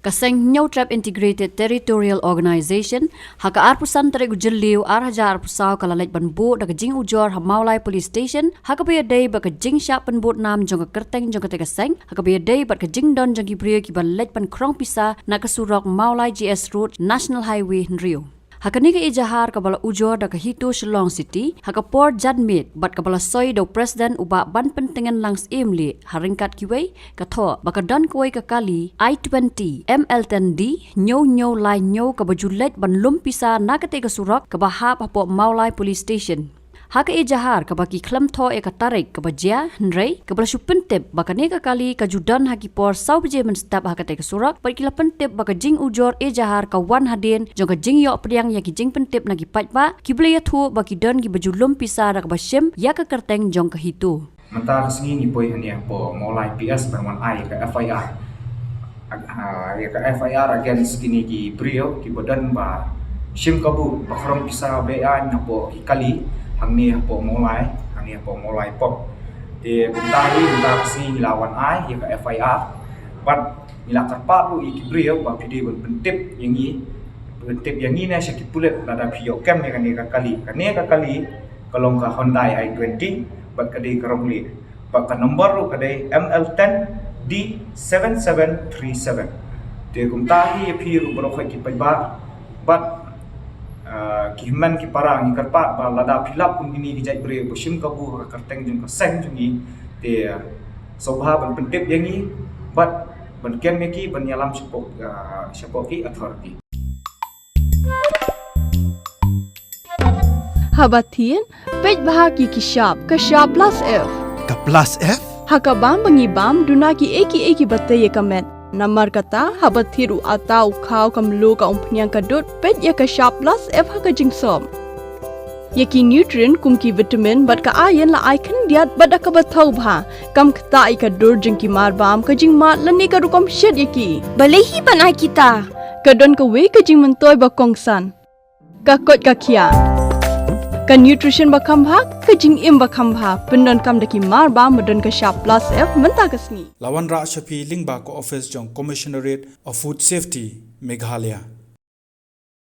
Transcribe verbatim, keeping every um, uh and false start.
Ka seng Hynñiewtrep Integrated Territorial Organization, ha ka arphew san tarik u Jylliew arhajar arphew saw ka la leit ban buh da ka jingujor ha Mawlai Police Station, ha kaba ïadei bad ka jingshah pynbud nam jong ka kyrteng jong katei ka seng, ha kaba ïadei bad ka jingdon jong ki briew kiba leit ban khrong pisa na ka surok Mawlai G S Road National Highway hynriew. Ha kane ka ejahar kaba la ujor da ka HITO Shillong City, ha ka por janmiet, bad kaba la soi da u President u Bah Banpyntngen Langsyiemlieh, ha ryngkat kiwei, ka thoh, ba ka don kawei ka kali, I twenty, M L ten D, hynñiew hynñiew lai hynñiew kaba ju leit ban lum pisa na katei ka surok, kaba hap hapoh Mawlai Police Station. Ha ka ejahar kaba ki khlem thoh ïa ka tarik kaba jia, hynrei, kaba la shu pyntip, ba kane ka kali ka ju don ha ki por saw baje mynstep ha katei ka surok, bad ki la pyntip ba ka jingujor ejahar ka wan hadien, jong ka jingïoh pdiang ïa ki jingpyntip na ki paidbah, kiba la ïathuh ba ki don kiba ju lum pisa da kaba shim, ïa ka kyrteng jong ka HITO. Mynta ka sngi ngi poi hangne hapoh Mawlai P S ban wan ai ka F I R. Ag-, ah, ïa ka F I R against kine ki briew kiba don ba shim kabu ba khrong pisa beaiñ hapoh ki kali hangne hapoh Mawlai, hangne hapoh Mawlai pop. Te kumta hi mynta ka sngi ngi la wan ai ïa ka F I R. Bad ngi la kyrpad ruh ïa ki briew ba phi dei ban pyntip ïa ngi, pyntip ïa ngi ne sha ki pulit lada phi ïoh kem ïa kane ka kali. Kane ka kali ka long ka Hyundai I twenty, bad ka dei ka rong lieh. Bad ka number ruh ka dei M L ten D seven seven three seven. Te kumta hi ïa phi ruh baroh khoit ki paidbah, bad, ah, ki hynmen ki para, ngi kyrpad ba lada phi lap kum kine ki jait briew ba shim kabu ha ka kyrteng jong ka seng jong ngi, te, ah, sngewbha ban pyntip ïa ngi, bad ban kem ïa ki, ban ïalam shapoh, ah, shapoh ki authority. Haba thied, peit bha ki ki shap, ka shap plus F. Ka plus F? Ha ka bam ba ngi bam, duna kiei kiei kiba tei ïa ka met. Namar kata, haba thied u atta, u khaw, ka mluh, ka umphniang, ka dud, peit ïa ka shap plus F ha ka jingsop. Ïa ki nutrient kum ki vitamin bad ka iron la ai khyndiat bad da kaba thaw bha. Kam ktah ïa ka dur jong ki mar bam, ka jingmad lane ka rukom shet ïa ki. Balei hi ban ai kita? Ka don kawei ka jingmyntoi ba kongsan. Ka koit ka khiah. Ka nutrition ba kham bha, ka jingim ba kham bha. Pyndonkam da ki mar bam ba don ka shap plus F mynta ka sngi. La wanrah sha phi lyngba ka office jong Commissionerate of Food Safety, Meghalaya.